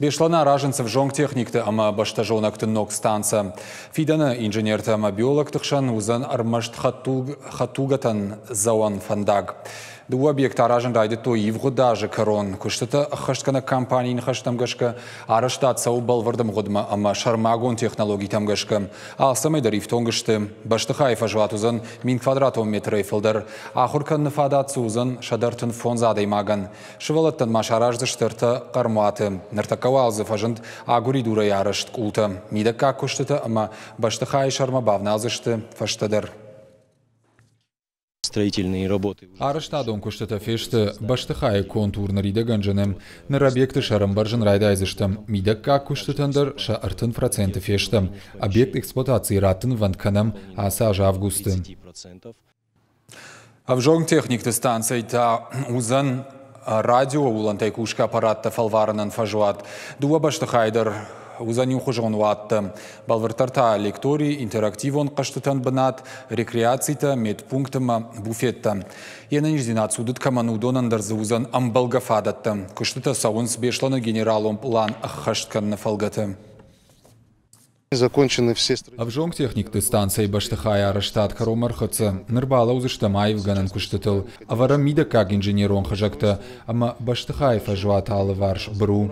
Беслӕны аразынц ӕвзонг техникты ӕмӕ бӕстӕзонӕгты ног станцӕ. Фидӕны инженертӕ ӕмӕ биологты хсӕн уыдзӕн ӕрмӕст хӕдтулгӕтӕн дзӕуӕн фӕндаг. Дыууӕ объекты аразын райдыдтой ивгъуыд азы кӕрон. Куыстытӕ ӕххӕстгӕнӕг компанийы ныхӕстӕм гӕсгӕ арӕзтад цӕуы бӕлвырд ӕмгъуыдмӕ ӕмӕ сӕрмагонд технологитӕм гӕсгӕ. Алцӕмӕй дӕр ифтонг сты. Бӕстыхайы фӕзуат уыдзӕн 1000 квадратон метрӕй фылдӕр. Ахуыр кӕныны фадат дзы уыдзӕн 135 адӕймагӕн. Сывӕллӕттӕн ма сараздзысты ӕртӕ хъӕрмуаты. Ныртӕккӕ уал дзы фӕзынд агуыридурӕй арӕзт къултӕ. Мидӕггаг куыстытӕ ӕмӕ бӕстыхайы сӕрмӕ бавналдзысты фӕстӕдӕр. Строительные работы. Арӕзтадон куыстытӕ фесты бӕстыхайы контур ныридӕгӕн зыны. Ныр объекты сӕр ӕмбӕрзын райдайдзыстӕм. Мидӕггаг куыстытӕн дӕр сӕ 30% фестӕм. Объект эксплуатацийы раттынвӕнд кӕнӕм ацы аз августы. Ӕвзонг техникты станцӕйы та уыдзӕн радиоулӕнтӕй кусгӕ аппараттӕ фӕлварынӕн фӕзуат. Дыууӕ бӕстыхайы дӕр уыдзӕн иухуызон уаттӕ. Бӕлвырддӕр та лекторий, интерактивон хъӕзтытӕн бынат, рекреацитӕ, медпункт ӕмӕ буфеттӕ. Йе нӕниздзинад цудыд кӕмӕн, уыдонӕн дӕр дзы уыдзӕн ӕмбӕлгӕ фадӕттӕ. Куыстытӕ цӕуынц Беслӕны генералон пълан ӕххӕст кӕныны фӕлгӕты. Закончены все. Ӕвзонг техникты станцӕйы бӕстыхайы арӕзтад кӕронмӕ ӕрхӕццӕ. Ныр балӕудзыстӕм аивгӕнӕн куыстытыл, ӕвӕрӕм мидӕггаг инженерон хызӕгтӕ ӕмӕ бӕстыхайы фӕзуаты алыварс быру.